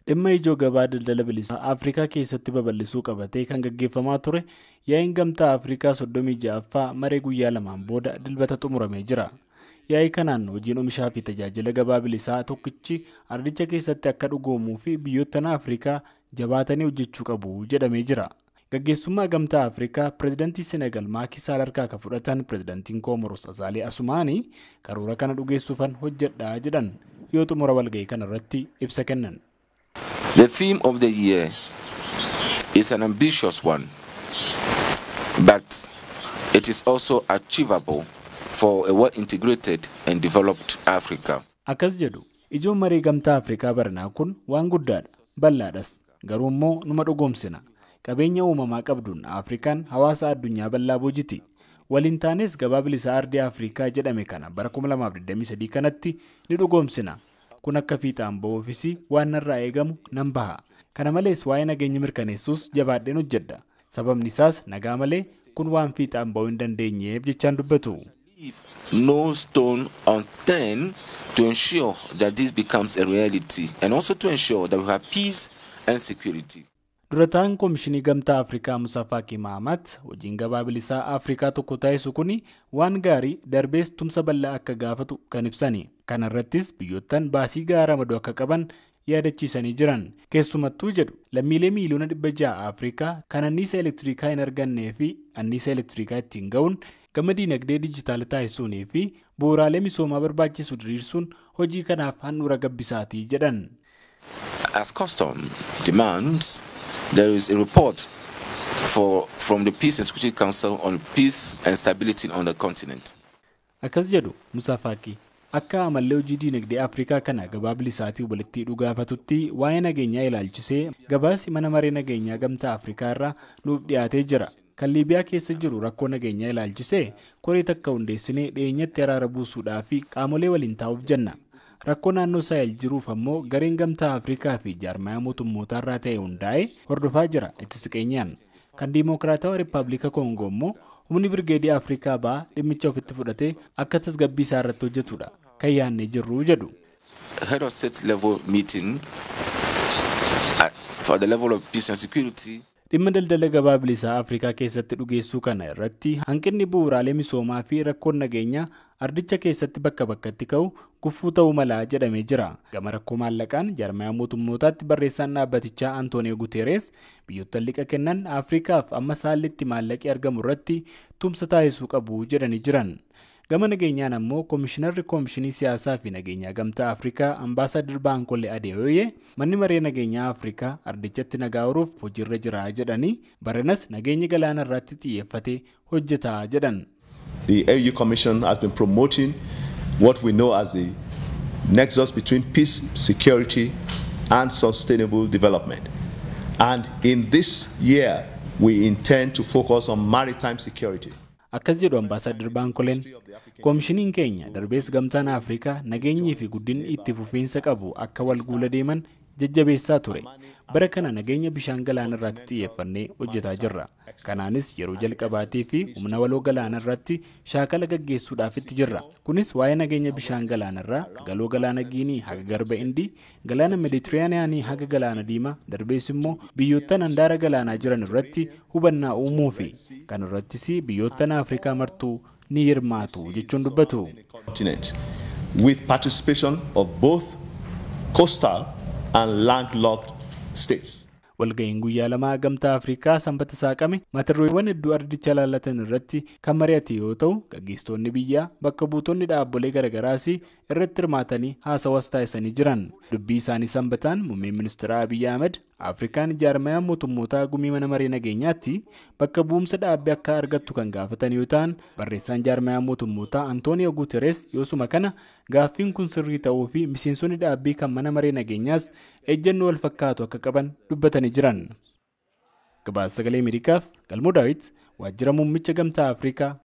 Dhimma ijoo gabaa daldala bilisaa Afrikaa keessatti babal'isuu qabatee kan gaggeeffamaa ture yaa'iin Gamtaa Afrikaa 36ffaa maree guyyaa lamaan booda Dilbata xumuramee jira. Yaa'ii kanaan hojiin oomishaa fi tajaajila gabaa bilisaa tokkichi ardicha keessatti akka dhugoomuu fi biyyoottan Afrikaa jabaatanii hojjechuu qabu jedhamee jira. Gaggeessummaa Gamtaa Afrikaa pireezidantii Senegal Maaki Saal harkaa kan fudhatan pireezidantiin Koomoros Azaalee Asumaanii karoora kana dhugeessuufan hojjedhaa jedhan yoo xumura walga'ii kanarratti ibsa kennan. The theme of the year is an ambitious one, but it is also achievable for a well-integrated and developed Africa. Akkas jedhu, ijoon marii Gamtaa Afrikaa baranaa kun waan guddaadha, bal'aadhas, garuu immoo numa dhugoomsina. Qabeenya uumamaa qabduun Afrikaan hawaasa addunyaa bal'aa boojiti. Waliin taanes gabaa bilisaa ardii Afrikaa jedhame kana bara 2023 kanatti ni dhugoomsina. Kun akka fiixaan ba'uufis waan narraa eegamu nan baha. Kana malees waa'ee nageenya mirkaneessuus jabaadheen hojjedha. Sababni isaas nagaa malee kun waan fiixaan ba'uu hin dandeenyeef jechaan dubbatu. No stone unturned to ensure that this becomes a reality and also to ensure that we have peace and security. Durataan Koomishinii Gamtaa Afrikaa Musaa Faaqii Mahamat hojiin gabaa bilisaa Afrikaa tokko taasisu kun waan gaarii darbees tumsa bal'aa akka gaafatu kan ibsani. Kana irrattis biyyoottan baasii gahaa ramaduu akka qaban yaadachiisanii jiran. Keessumattuu jedhu lammiilee miiliyoona 600 Afrikaa kan anniisa elektirikaa hin argannee fi anniisa elektirikaa ittiin ga'uun gama diinagdee dijitaala taasisuunii fi bu'uuraalee misoomaa barbaachisu diriirsuun hojii kanaaf handhuura gabbisaatii jedhan. As custom demands, there is a report from the Peace and Security Council on peace and stability on the continent. Akkas jedhu Musaa Faaqii, akka amallee hojii diinagdee Afrikaa kana gabaa bilisaatii walitti hidhuu gaafatutti waa'ee nageenyaa ilaalchisee gabaasi mana maree nageenyaa Gamtaa Afrikaa irraa nuuf dhiyaatee jira. Kan Liibiyaa keessa jiru rakkoo nageenyaa ilaalchisee koree takka hundeessinee dhiyeenyatti araara buusuudhaa fi qaamolee waliin taa'uuf jenna. Rakkoo naannoo Saahel jiruuf ammoo gareen Gamtaa Afrikaa fi jaarmayaa mootummootaa irraa ta'e hundaa'ee hordofaa jira itti siqeenyaan. Kan Diimokiraatawaa Rippaabilika Koongoo immoo humni Birgeedii Afrikaa ba'aa dhimmicha ofitti fudhatee akka tasgabbii isaa irratti hojjetudha. Kan yaadnee jirru jedhu. Head of state level meeting for the level of peace and security. Dhimma daldala gabaa bilisaa Afrikaa keessatti dhugeessuu kana irratti hanqinni bu'uuraalee misoomaa fi rakkoon nageenyaa ardicha keessatti bakka bakkatti ka'u gufuu ta'uu mala jedhamee jira. Gama rakkoo maallaqaan jaarmayaa mootummootaatti barreessaan dhaabbatichaa Antooniyoo Guteeres biyyoota liqa kennan Afrikaaf amma saallitti maallaqi argamu irratti tumsa taasisuu qabu jedhanii jiran. Gama nageenyaan ammoo Koomishinarri Koomishinii Siyaasaa fi Nageenyaa Gamtaa Afrikaa Ambaasaadar Baankolee Adeeyoyee manni maree nageenyaa Afrikaa ardichatti nagaa horuuf hojiirra jira jedhanii baranas nageenya galaana irratti xiyyeeffatee hojjetaa jedhan. The AU Commission has been promoting what we know as the nexus between peace, security and sustainable development. And in this year, we intend to focus on maritime security. Akkas jedhu Ambaasaadar Baankoleen, koomishiniin keenya darbees Gamtaan Afrikaa nageenyii fi guddinni itti fufiinsa qabu akka wal guula deeman jajjabeessaa ture. Bara kana nageenya bishaan galaana irratti xiyyeeffannee hojjetaa jirra. Kanaanis yeroo jalqabaatii fi humna waloo galaana irratti shaakala gaggeessuudhaaf itti jirra. Kunis waa'ee nageenya bishaan galaana irraa galoo galaana Giinii haga Garba Indii, galaana Meeditiraaniyaanii haga galaana Diimaa, darbees immoo biyyoottan handaara galaanaa jiran irratti hubannaa uumuu fi kan irrattis biyyoottan Afrikaa martuu ni hirmaatu jechuun dubbatu. With participation of both coastal and landlocked states. Walga'iin guyyaa lamaa Gamtaa Afrikaa Sanbata saaqame mata-dureewwan hedduu ardicha ilaallatan irratti kan mari'ate yoo ta'u, gaggeessitoonni biyyaa bakka buutonni dhaabbolee garaagaraas irratti hirmaatanii haasawas taasisanii jiran. Dubbii isaanii Sanbataan muummeen ministeera Abiyyi Ahmed Afrikaan jaarmayaa mootummootaa gumii mana maree nageenyaatti bakka bu'umsa dhaabbii akka argattu kan gaafatan yoo ta'an, barreessaan jaarmayaa mootummootaa Antooniyoo Guuteres yoosuma kana gaaffiin kun sirrii ta'uu fi miseensonni dhaabbii kan mana maree nageenyaas ejjennoo wal fakkaatu akka qaban dubbatanii jiran. Gabaasa Sagalee Ameerikaaf Galmoo Daawit, waajjira muummicha Gamtaa Afrikaa.